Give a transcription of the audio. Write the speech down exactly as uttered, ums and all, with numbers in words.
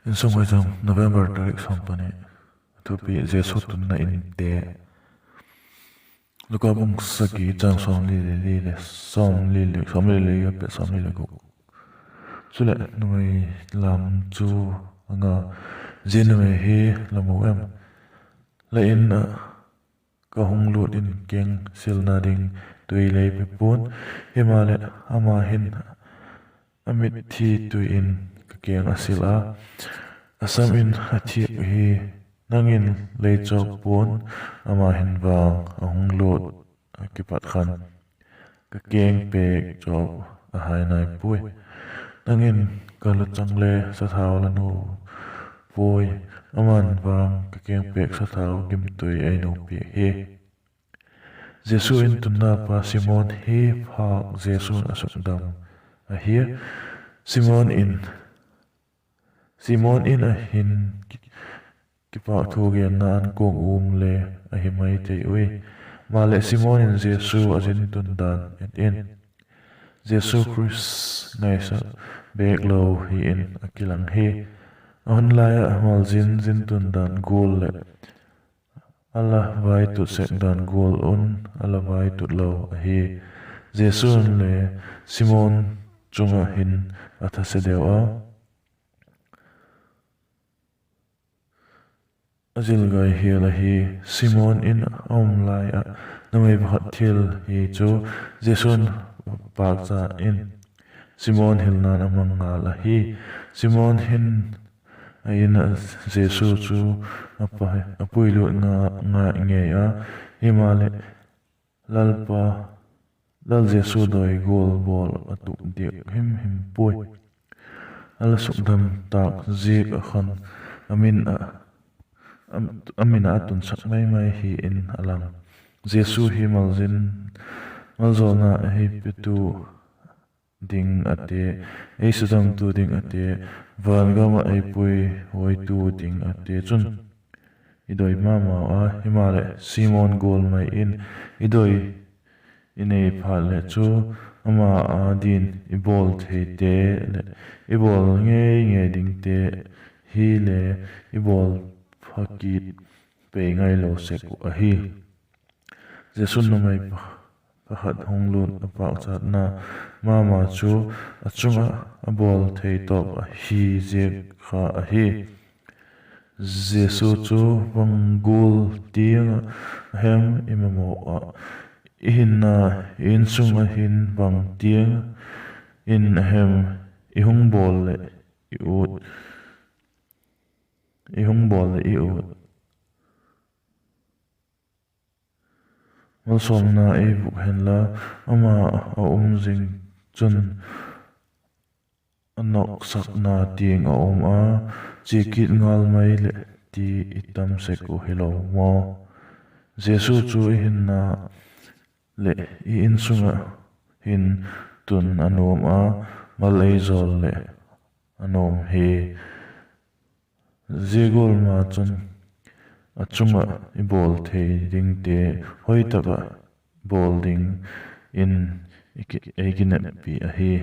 Insung Maicham, November tarik sawm pani. Thupi: Jesu tunna inte. Luka bung sagi, chang sawmli le li le sawmli le, sawmli le li a pat sawmli le guk. Chuleh numei lam chu a nga, Zia numei hi la mu em? La In ah ka hung lût in keng silna ding tui lei pe pua'n; himaleh, ama hin a mitthi tui in ka keng a sil a, a sam in a thiak hi. Nang in lei chawp pua'n, ama hin vang a hung lût a kipat khan ka keng pêk chawp a hai nai puai. Nang in ka luchang le sathau la nu puai; aman vang ka keng pêk sathau gimtui ei nu piak hi. Jesu In tunna pa Simon hi phâk Jesu'n a sukdam ahi. Simon in, Simon In ah hin kipâkthu genna an kuang um le ahi mai thei ui. Maleh, Simon in Jesu a zin tun dan et in, Jesu Khrist ngaisak bêk lo hi in a kilang hi. A hun lai ah malzin zin tun dan gual leh a la vaitut sek dan gual un a la vaitut lo ahi. Jesu'n le Simon chung ah hin a thase deu a, a zil gai hial ahi. Simon In a um lai ah numei pakhat thil hi chu Jesu'n pâkcha in Simon hilna'n a mang ngal ahi. Simon hin a In ah Jesu chu a pui lût ngai ngei a, himaleh, Lalpa, Lal Jesu dawi gual bawl a tup diak him him puai. A la sukdam tâk ziak ah khan a min ah, a min ah a tunsak mai mai hi in a lang. Jesu hi malzin, maljawlna ei petu ding a te, ei sudamtu ding a te, vangam ah ei puihuaitu ding a te chun i doi ma mau a. Himaleh, Simon gual mai in i doi i nei phat leh chu, ama â ding i bawl theite leh i bawl ngei ngei dingte hile i bawl pha kit pei ngailo sek uh ahi. Jesu'n numei pakhat hung lût a pâkchatna ma ma chu a chung ah a bawl thei tawp ahi ziak kha ahi. Jesu chu bang gual tiang ah a hem i mamaw ah, i hinna, i insung ah hin bang tiang in a hem i hung bawl leh i ut, i hung bawl leh i ut. Malsawmna ei vuk henla, ama a um zing chun a noksakna tiang a um a, chia kit ngal mai leh ti i tam sek uh hilo maw? Jesu chu i hinna leh i insung ah hin tun a nuam a, mal ei zawl leh a nuam hi. Zia gual ma chun a chung ah i bawl thei dingte hoi tak ah bawl dingin ei kineppi ahi.